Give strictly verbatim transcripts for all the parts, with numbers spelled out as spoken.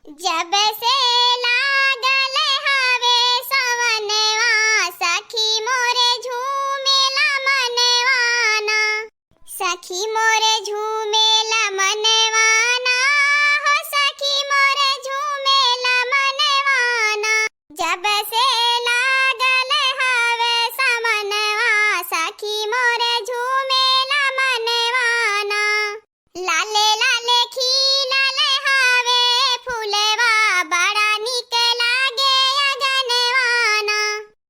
जब से लागल हवे सवनवा, सखी मोरे झूमेला मनवाना। सखी मोरे झूमेला मनवाना, हो सखी मोरे झूमेला मनवाना। जब से लागल हवे सवनवा, सखी मोरे झूमेला मनवाना। लाले लाले खिलल हवे फुलवा, बड़ा निक लागे अगनवाना।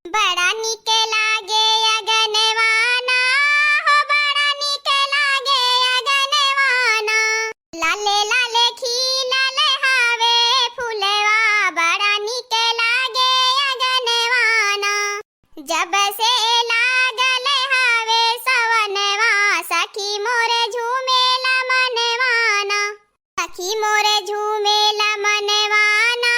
बड़ा निक लागे अगनवाना, हो बड़ा निक लागे अगनवाना। लाले लाले खिलल हवे फुलवा, बड़ा निक लागे अगनवाना। जब से लागल हवे सवनवा, सखी मोरे झूमेला मनवाना। सखी मोरे झूमेला मनवाना,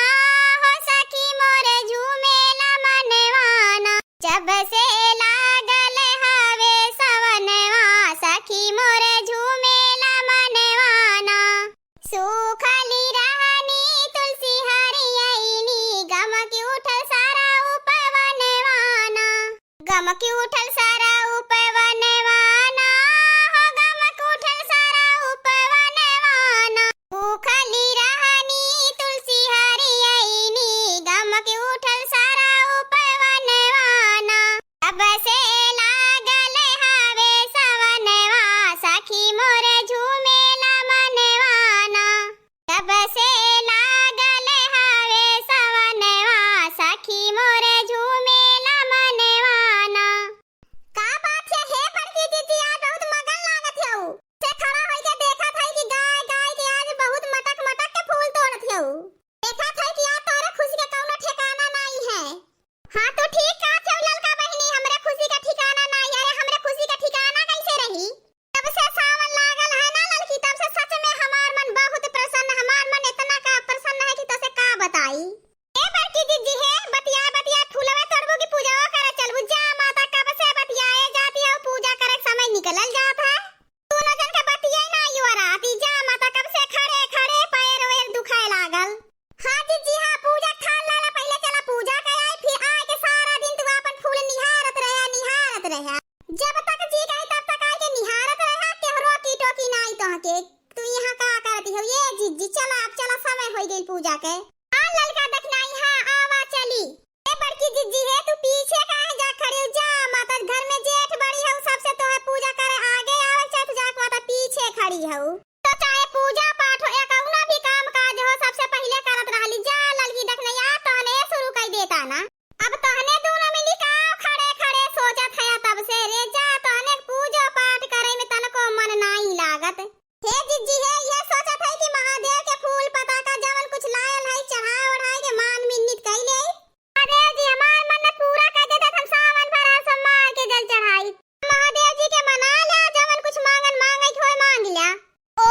हो सखी मोरे झूमेला मनवाना। जब से लागल हवे सवनवा, सखी मोरे झूमेला मनवाना। सूखली रहनी तुलसी हरियैनी, गमकि उठल सारा उपवनवाना। गमकि उठल सारा उपवनवाना, हो गमकि उठल सारा उपवनवाना। सूखली रहनी तुलसी हरियैनी, गमकि उठल सारा उपवनवाना। जब से लागल हवे सवनवा, सखी मोरे झूमेला मनवाना। जब से लागल हवे सवनवा, सखी मोरे झूमेला मनवाना। का बात है, हे बड़की जिज्जी, आज बहुत मगन लागत हऊ। से खड़ा होई के देखत हई कि गाय, गाय के आज बहुत मटक, मटक के फूल तोड़त हऊ। देखत हई कि आज तोरे खुशी के कौनो ठिकाना नाई है। हाँ, तू ठीक कहत हऊ ललका बहिनी, हमरे खुशी का ठिकाना नाई। अरे, हमरे खुशी का ठिकाना कैसे रही? जब से सावन लागल है ना ललकी, तब से सच में हमार मन बहुत प्रसन्न, हमार मन इतना का प्रसन्न है कि तोसे का बताई। ए बड़की जिज्जी हे, बतिया बतिया फूलवे तोड़बू कि पूजवा करे चलबू? जा माता, कब से बतियाए जाती है, पूजा करे के समय निकलल जात है। दोनों जन के बतिये ना युवा राती, जा माता, कब से खड़े खड़े पैर वैर दुखाए लागल। हाँ जिज्जी हाँ, पूजा थाल लाला, पहिले चला पूजा कर आई, फिर आए के सारा दिन तू आपन फूल निहारत रहा, निहारत रहा। जब तक जी कही तब तक आए के निहारत रहा, केहरो की टोकी नाई तोहके। तू यहाँ का करती हो ये जिज्जी? चला अब चला, समय होई गइल पूजा के। आ ललका दखिनाई, हाँ आवा चली। ए बड़की जिज्जी हे, तू पीछे काहे जा खड़ी हो? जा माता, घर में जेठ बड़ी हो, सबसे तोहे पूजा करे आगे आवे, चाहे तू जाके माता पीछे खड़ी हो। तो चाहे पूजा पाठ हो या कौनो भी काम काज हो, सबसे पहिले करत रहली। जा ललकी दखिनैया, तहने शुरू कर देता ना। अब तहने दोनों मिली का खड़े खड़े सोचत है तब से रे? जा, तहने पूजो पाठ करे में तनको मन नाई लागत। हे जिज्जी हे, ये सोचत है कि महादेव के फूल पताका जवन कुछ लायल है चढ़ाए ओढ़ाए के मान मिन्नत कई ले। महादेव जी हमार मन्नत पूरा कर देता, हम सावन भर हर सोमवार के जल चढ़ाई। महादेव जी के मना ला, जवन कुछ मांगन मांगे के होए मांग ला। ओ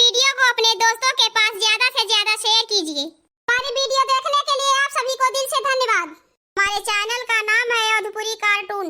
वीडियो को अपने दोस्तों के पास ज्यादा से ज्यादा शेयर कीजिए। हमारी वीडियो देखने के लिए आप सभी को दिल से धन्यवाद। हमारे चैनल का नाम है अवधपुरी कार्टून।